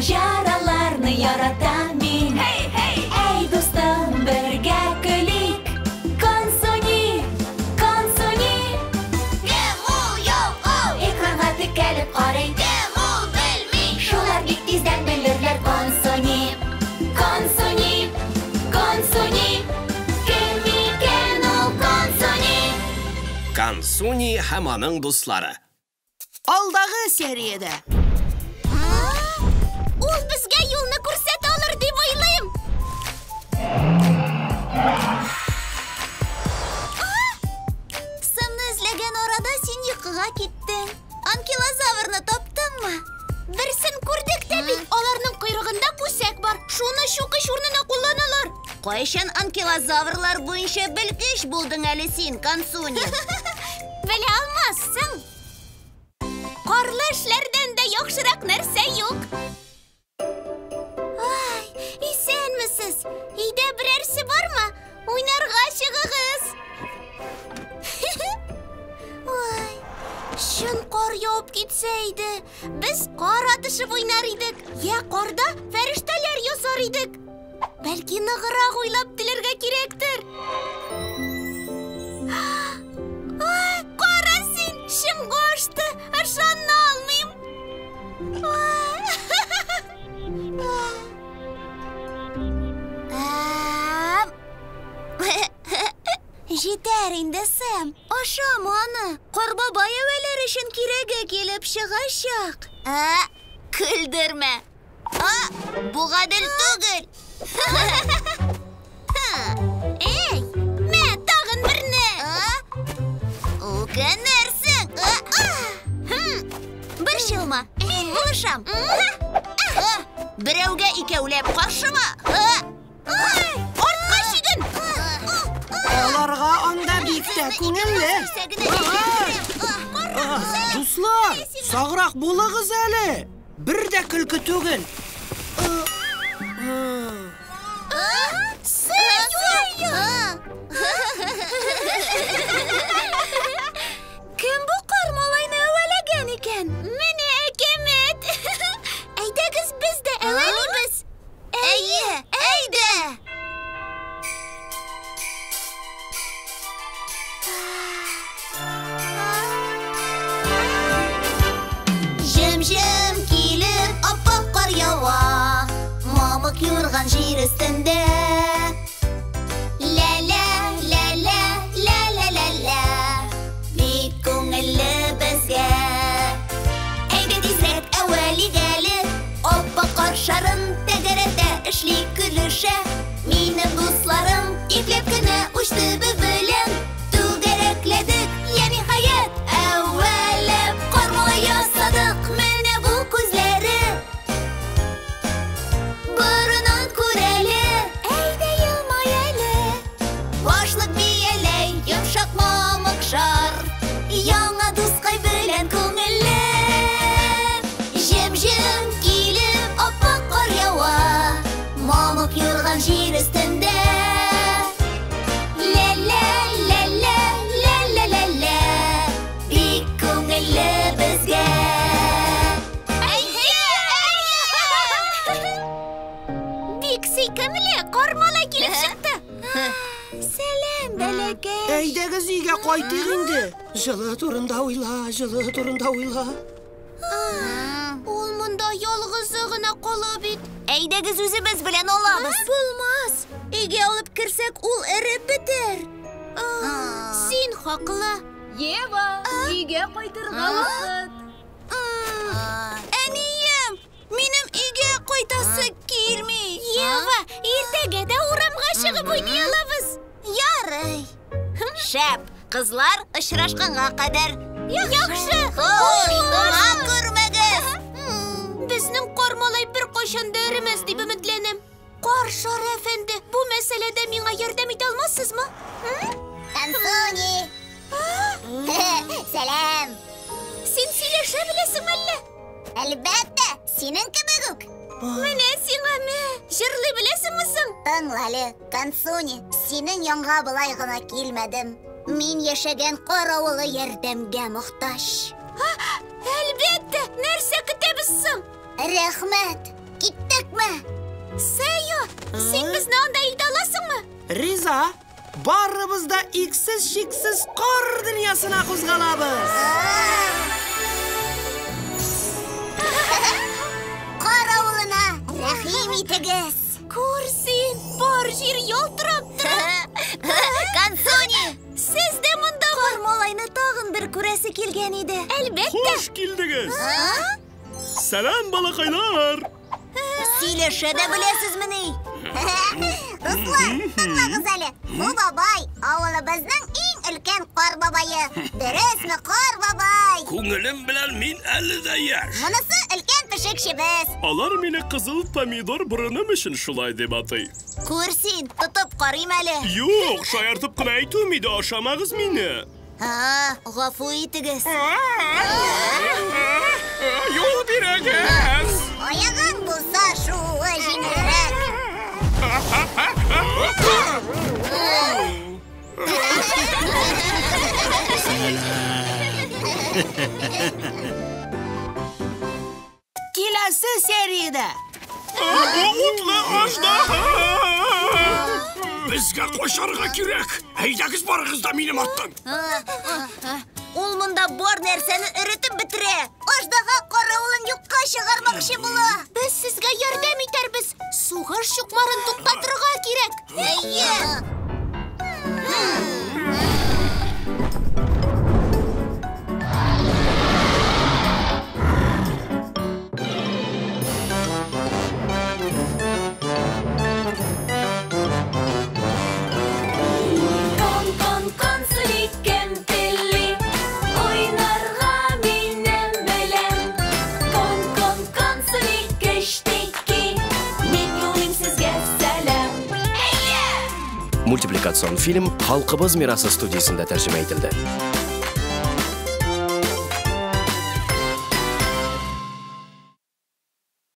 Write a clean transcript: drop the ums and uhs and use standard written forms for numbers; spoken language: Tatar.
Маҗараларны яратам мин. Һей, һей! Әй, дустым, бергә көлик. Консуни, Консуни. Кем ул, юк ул? Экранга текәлеп карый. Кем ул, белми. Шулар бик тиздән белерләр. Консуни, Консуни, Консуни. Кем икән ул Консуни? Консуни һәм аның дуслары. Алдагы сериядә. Ул безгә юлны күрсәтә алыр дип уйлыйм. Сымны эзләгән арада син йокыга киттең. Анкилозаврны таптыңмы? Берсен күрдек тә бит. Аларның койрыгында күсәк бар. Шуны чүкеч урынына кулланалар. Кайчан анкилозаврлар буенча белгеч булдың әле син, Консуни? Белә алмассың. Карлы эшләрдән дә яхшырак нәрсә юк. Ай, исәнмесез. Өйдә берәрсе бармы? Уйнарга чыгыгыз. Ай, чын кар явып китсә иде. Без кар атышып уйнар идек. Я карда фәрештәләр ясар идек. Бәлки ныграк уйлап теләргә кирәктер. Ай, кара син, чынга ашты. Ышана алмыйм. Ай. Җитәр инде, Сэм. Ашама аны. Кар бабай әвәләр өчен кирәге килеп чыгачак. Ә, көлдермә. А, бу гадел түгел. Эй, мә, тагын берне. Үкенерсең. Борчылма, мин булышам. Берәүгә икәүләп каршыма. Артка чиген. Аларга анда бик тә күңелле. Дуслар, саграк булыгыз әле. Бер дә көлке түгел. Кем бу кар малайны әвәләгән икән? Менә әкәмәт. Әйдәгез, без дә әвәлибез. Әйе, әйдә. Җем-җем килеп аппак кар ява, мамык юрган җир өстендә. Лә-лә, лә-лә, лә-лә-лә-лә, бик күңелле безгә. Әйдә тизрәк әвәлик әле, аппак кар шарын тәгәрәтә, эшли көлешә. Минем дусларым ипләп кенә уч төбе белән түгәрәкләдек, я ниһаять, әвәләп кар малай ясадык. Менә бу күзләре, борынын күрәле, Әйдә елмай әле. башлык бияләй, йомшак мамык шар, яңа дускай белән күңелле. Җем-җем килеп аппак кар ява, мамык юрган җир өстендә. Лә-лә, лә-лә, лә-лә-лә-лә, бик күңелле безгә. Әйе, әйе. Бик сөйкемле кар малай килеп чыкты. Сәлам, бәләкәй. Әйдәгез өйгә кайтыйк инде. Җылы турында уйла, җылы турында уйла. Ул монда ялгызы гына кала бит. Әйдәгез үзебез белән алабыз. Булмас. Өйгә алып керсәк, ул эреп бетер. Син хаклы. Ева, өйгә кайтырга вакыт. Әнием, минем өйгә кайтасы килми. Ева, иртәгә дә урамга чыгып уйный алабыз. Ярый. Шәп, кызлар, очрашканга кадәр. Яхшы. Хуш, дога күрмәгез. Безнең кар малай беркайчан да эремәс дип өметләнәм. Кар шары әфәнде, бу мәсьәләдә миңа ярдәм итә алмассызмы? Консуни. Сәлам. Син сөйләшә беләсеңме әллә? Әлбәттә, синең кебек үк. Менә сиңа мә. Җырлый беләсеңме соң? Тыңла әле, Консуни, синең янга болай гына килмәдем. Мин яшәгән кар авылы ярдәмгә мохтаҗ. Әлбәттә, нәрсә көтәбез соң? Рәхмәт. Киттекме? Сәйо, син безне анда илтә аласыңмы? Риза, барыбыз да иксез-чиксез кар дөньясына кузгалабыз. Кар авылына рәхим итегез. Күр син, бар җир ялтырап тора. Консуни! Сез дә монда. Кар малайны тагын бер күрәсе килгән иде. Әлбәттә. Хуш килдегез! Сәлам, балакайлар! Сөйләшә дә беләсезмени? Дуслар, тыңлагыз әле. Бу бабай авылыбызның иң өлкән кар бабае. Дөресме, кар бабай? Күңелем белән мин әле дә яшь. Монысы өлкән пешекчебез. Алар мине кызыл помидор борыным өчен шулай дип атый. Күр син, тотып карыйм әле. Юк, шаяртып кына әйтүем иде, ашамагыз мине. А, гафу итегез. Юл бирегез! Аягың булса, шуы җиңелрәк. Киләсе сериядә. Утлы аждаһа! Безгә качарга кирәк. Әйдәгез барыгыз да минем арттан. Ул монда бар нәрсәне эретеп бетерә. Аждаһа каравылын юкка чыгармакчы була. Без сезгә ярдәм итәрбез. Сугыш чукмарын туктатырга кирәк. Әйе. Кон, кон, консуни, кем тели? Уйнарга минем белән. Кон, кон, консуни, кечтеки. Мин юлыйм сезгә сәлам. Мультипликацион фильм Халкыбыз мирасы студиясендә тәрҗемә ителде.